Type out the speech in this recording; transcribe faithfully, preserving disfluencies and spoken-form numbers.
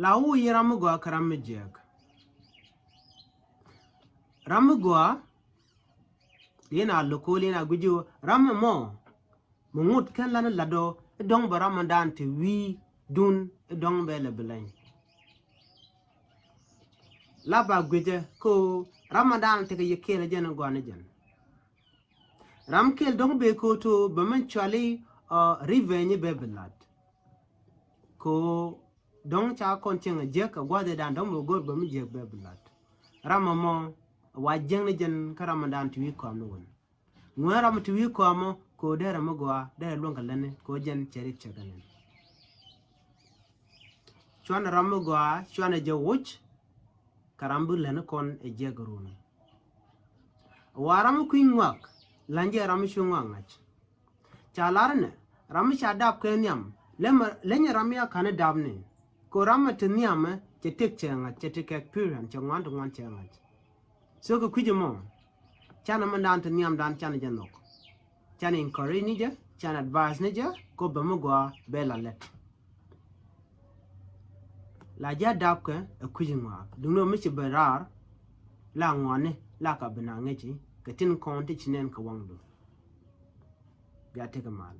La wä yi ram mi gɔaa kɛ ram mi jiɛk. Ram mi gɔaa, yɛn a lo̱k ko̱l yɛn a gui̱ci ɣöö ram ɛmɔ mi ŋut kɛn lan i̱ la̱t ɔ i̱ dɔ̱ŋ bɛ ram ɛmɔ dan te wi̱i̱ dun i̱ dɔ̱ŋ bɛ lɛ bi leny. La ba gui̱cɛ kä ɣöö ram ɛmɔ dan tekɛ yɛ kɛɛl ɛ jɛn i̱ gɔaa ni jɛn. Ram kɛl dɔ̱ŋ bɛ ko̱ to bɛ mɛn cuali revenge bɛ bi lat. Ko dɔ̱ŋ ca kɔn cieŋ a jiäk a gua̱dhi dan dɔ̱ŋ bɛ go̱r bɛ mi jiäk bɛ bi lat. Ram ɛmɔ wa jiäk ni jɛn kä ram ɛdan ti wi̱i̱ kɔam ni wän. Ŋuɛ ram ti wi̱i̱ kɔam mɔ ko derɛ mi gɔaa derɛ luäŋ kɛ lätni ko jɛn cɛ rik cɛ kɛ nɛn. Cuanɛ ram mi gɔaa cuanɛ jɛ wuc. Kɛ ram bi lätni kɔn ɛ jiäk run. Wa ram mi kui̱ny ŋuak la̱ny jɛ ram mi cu ŋuak ŋa̱c. Ca lar nɛ ram mi ca dap kɛ nhiam leny ram mi a ka̱n i̱ dap ni. Ko ram mi te nhiamɛ cɛ tëk cɛ ŋa̱c cɛ tëk kɛ experience cɛ ŋuan ti ŋuan cɛ ŋa̱c. So kɛ kui̱c ɛmɔ canɛ mi dan te nhiam dan canɛ jɛ nhɔk. Canɛ encourage ni jɛ canɛ advice ni jɛ ko bɛ mi gɔaa bɛ la lɛt. La ji̱ a dapkɛ ɛ kui̱c ŋɔak duŋni ɔ mi ci ben raar. La ŋuani la ka bi na ŋäci kɛ tin kɔn ti ci nɛn kɛ waŋdu. Bia tekɛ mal.